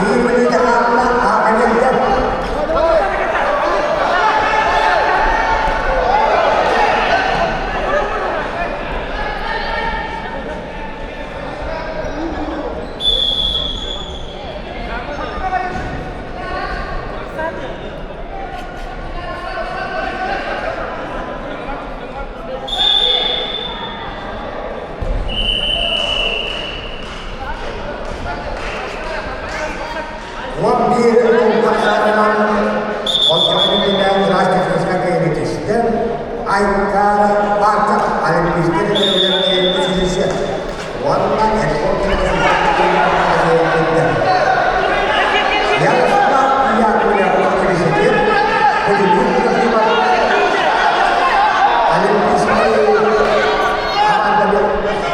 Биир мүнүүтэ хаалла, ааканеллэр. 11 тыллахтарынан Холчоҕун ыраас техническай кэйбитистэр Айкара Парка Олимпийскай тэрилтэлэрин училище уонна Ярослав Яковлев университет Владимир Трофимов Олимпийскай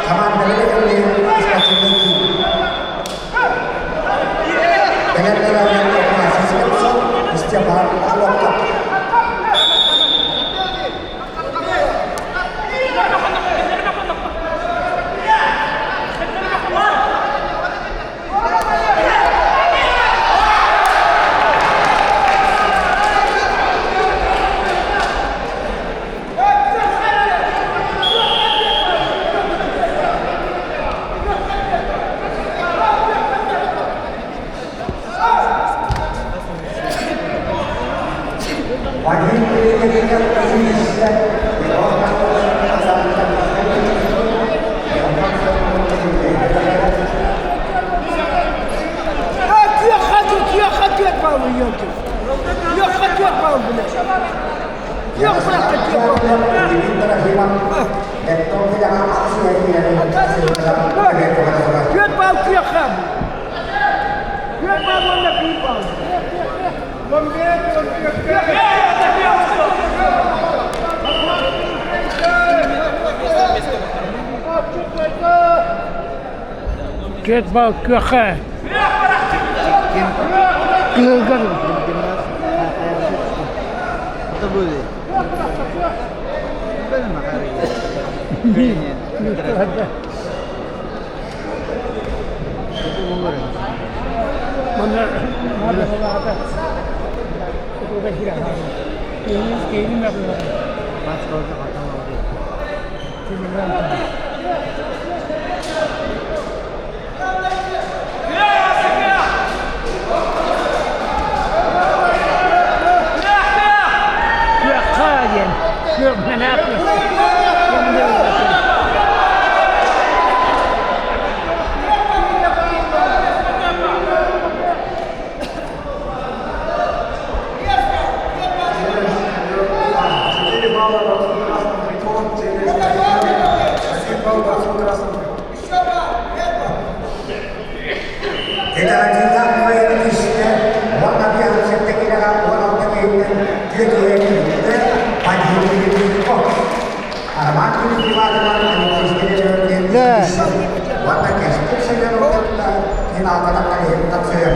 команданы спортивный киин. Бэлэмнэрэ Афанасий Слепцов, Степан Охлопков. Вадим Перевериков училище Түөрт баал күөххэ. Түөрт баал уонна биир баал. Түөрт баал күөххэ. Кыһылгар. Күөххэ диэн күөх мэнээх Четыре балла красному притону, один балл красному. Итэҕэтиилээх кыайан түстэ уонна биэс киилэҕэ 16 киһиттэн түөрт Вадим Роман Иванович Уонна кэскил Семеновна финалга тахсыйар.